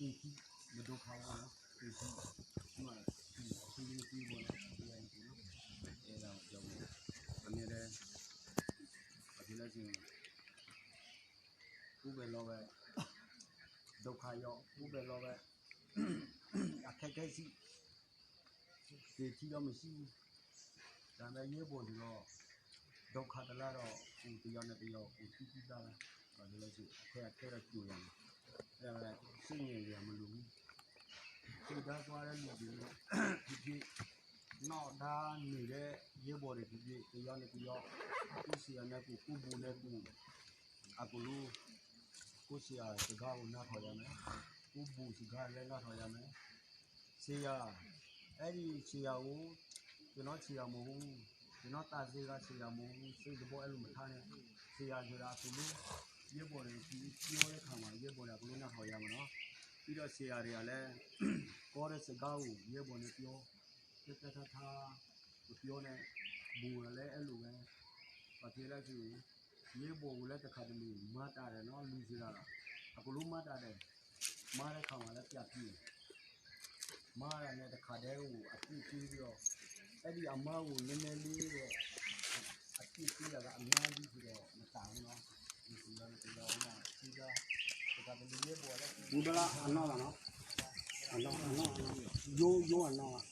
မဒိခါဝဲနီၤ, မ့ၢ်သံလၢသံဘိနီၤ, အဲၣ်ဒိးပၠီမ့ၢ်, အန့ၣ်ဒီး အဖဲလၢစ့ၢ် ကူၣ်ပဲာ်လီၤဝဲ, ဒိခါယီၤ ကူၣ်ပဲာ်လီၤဝဲ, အခက်ခဲစံး သ့ၣ်ထံဒီးမ့ၢ်စံး, တၢ်မ့ၢ်ယဲၢ်ဘိၣ်န့ၣ်ဒီး ဒိခါတလါဒီး အိၣ်တယီၤန့ၣ်တယီၤ အိၣ်သံသံသးလၢ, ဒီးလၢစ့ၢ် အခဲအခဲဒီးကၠိၤယၤန့ၣ်, အဲၣ်ဝဲစ့ၢ်န့ၣ်ယၤမ့ၢ်လူၤလံ, စ့ၢ်ဒါသွါလၢလူၤဒ်န့ၣ်, ဖံဖံ နီၢ်ဒါန့ၣ်လၢယဲၢ်ဘိၣ်န့ၣ် ဖံဖံ တယီၤန့ၣ်တယီၤ, ကူၣ်စ့ၢ်ယၤန့ၣ်ကူၣ် ကူၣ်ဘူးန့ၣ်ကူၣ်, အကလူး, ကူၣ်စ့ၢ်ယၤစခါအိၣ်နၢ်ထီၣ်ယၤမ့ၢ်, ကူၣ်ဘူးစခါလၢနၢ်ထီၣ်ယၤမ့ၢ်, စ့ၢ်ယၤ, အဲၣ်ဒ်စ့ၢ်ယၤအိၣ်, ယနီၢ်စ့ၢ်ယၤမ့ၢ်ဟူ, ယနီၢ်သးစ့ၢ်ဂၤစ့ၢ်ယၤမ့ၢ်ဟူ စ့ၢ်တဘီအဲၣ်လူၤမထါန့ၣ်, စ့ၢ်ယၤယဲဒၣ်အကလူး, ယဲၢ်ဘိၣ်န့ၣ် ဖံဖံ ပျီလၢခါမး ယဲၢ်ဘိၣ်န့ၣ် အကလူးနၢ်ထီၣ်ယၤမ့ၢ်နီၤ, ဒီးစ့ၢ်ယၤဒ်ယၤလဲၣ်, ကီဒီးစခါအိၣ် ယဲၢ်ဘိၣ်န့ၣ်ပျီ, တၢ်တၢ်ထါထါ, ပပျီန့ၣ်, ဘူးလၢအဲၣ်လူၤဝဲ, ပှၤကဲလၢက့ၤ, ယဲၢ်ဘိၣ်အိၣ်လၢတခါတမံၤ မၤတၢ်ဒီးနီၤ လူၤစ့ၢ်ဒၣ်, အကလူးမၤတၢ်ဒီး, မၤလၢခါမးလၢပျၢ်ခံန့ၣ်, မၤတၢ်န့ၣ်တခါဒဲးအိၣ်အသံၣ်သံဒီး, အဲၣ်ဒ်အမါအိၣ်နမဲလ့ဒီး, အသံၣ်သံတဂၤအမါဒ်ဒီး နတၢ်ဝဲနီၤ, မ့ၢ်စ့ၢ်ယၤန့ၣ်တယီၤဝဲနီၤ စ့ၢ်ဒၣ်, တခါတမံၤယဲၢ်ဘိၣ်လၢ, အနီၢ်အနီၢ်, ယိယိအနီၢ်,